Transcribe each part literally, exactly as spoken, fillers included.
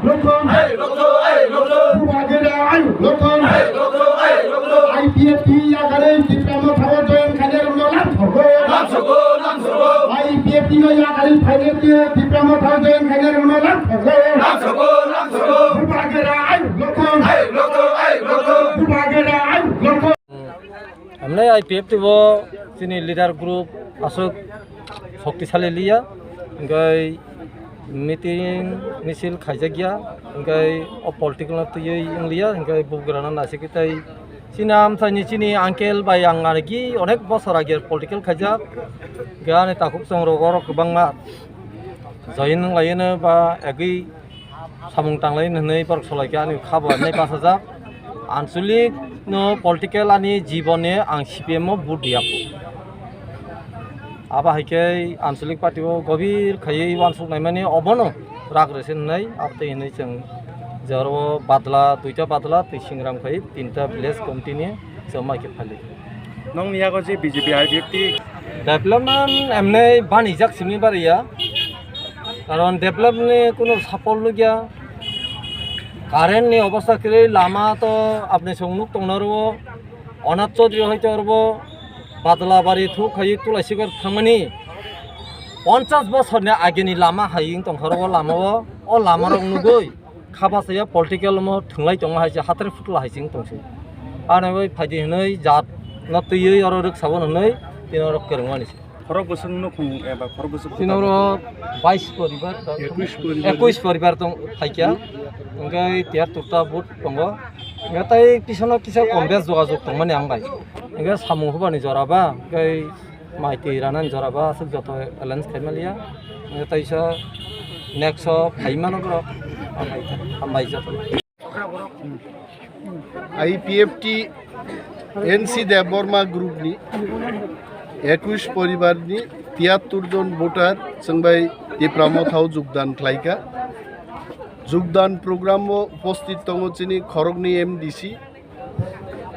Lokthong. Hey, lokthong, hey, lokthong. Bubagra ayuk lokthong. Hey, lokthong, hey, lokthong. I P F T ni yakarwi Tipra Motha o join khainai rokno lamsogo. Lamsogo, lamsogo. I P F T no yakarwi phainai Tipra Motha o join khainai rokno lamsogo. Lamsogo, lamsogo. Bubagra ayuk lokthong. Hey, lokthong, hey, lokthong. Bubagra ayuk lokthong. Amnai I P F T bo chini leader group aswk shoktisali liya, hingkai meeting misil khaijakya, hingkai o political no twiwi wngliya, hingkai bugrana naisiki tai chini amchaini chini uncle bai ang arki onek bosor age political khaijak, hingkai ani takhuk chongrok oro kwbangma join wnglaino ba agwi samung tanglai hwnwi borok solai khe ani kha bo nai bachajak. Anchalik no political ani jibone ang C P M o vote riya kho. Abo hai khe Anchalik party o gobir khaiwi uansuk naimani obono rak rwse hwnwi abtwi hwnwi chwng je oro badla, duita badla twi singram khai tinta village committee ni chwng mai khe phali. Nokni yago je B J P I P F T. Development emnai banijak simi bariya. Karon development ni kuno sapol nukya. Current ni obostha kwrwi, lama to apni chwng nuk tongna rwo. Onat Chaudhary hoito orbo Badlabari thuk khai Tulasigar thangmani ponchas bosor ni age ni lama hai wng tongkha rwo lama o. O lama rok nugwi kha bachaya political mo thwnglai tongma hai se hathre phutla hai se wng tong se. Ano bai phaidi hwnwi jat no twiwi oro rwksa bo hwnwi tini oro kwrwngmani se. Khorok bwswk nukhung eba khorok bwswk Tini oro bais poribar, Ekush poribar. Ekush poribar tong phaikya. Hwnkhe tiyar turta vote tongo. Hwnkhe tai pisono kisa kom bes jogajog tongmani ang bai. Hwnkhe samung hubani jora ba, hwnkhe mai twi ranani jora ba aswk joto alliance khaima liya. Hwnkhe taisa next o phaimano borok. Hambai, hambai joto. I P F T N C Debbarma group ni ekush poribar ni tiyattur jon voter chwng bai Tipra Motha o jogdan khlaikha. Jogdan program o uposthit tongo chini khoroknwi M D C,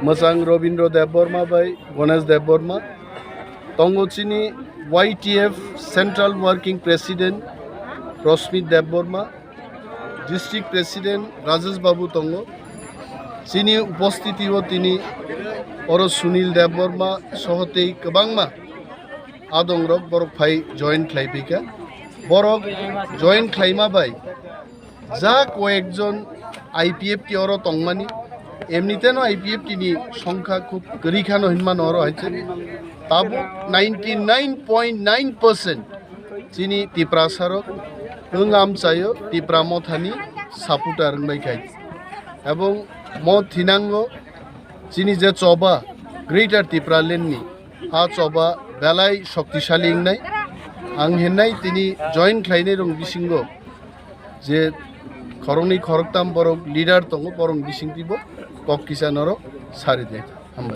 Mwchang Robindra Debbarma bai Ganesh Debbarma. Tongo chini Y T F Central Working President Rosmit Debbarma, District President Rajesh Babu tongo. Chini uposthiti o tini oro Sunil Debbarma soho tei kwbangma adong rok borok phai join khlai phaikha. Borok join khlaima bai ja koyekjon I P F T oro tongmani, emniteno I P F T ni songkha khub kwrwi khano hinmano oro hai se. Tabuk ninety nine point nine percent chini Tiprasa rok wng amchaio Tipra Mothani supporter wngbai khai. Ebong mo thinango chini je choba Greater Tipraland ni, a choba belai shoktisali wngnai. Ang hinnai tini join khlainai rong bisingo je khoroknwi khoroktam borok leader tongo, borok bisingtwibo kok kisa norok sari de. Hambai.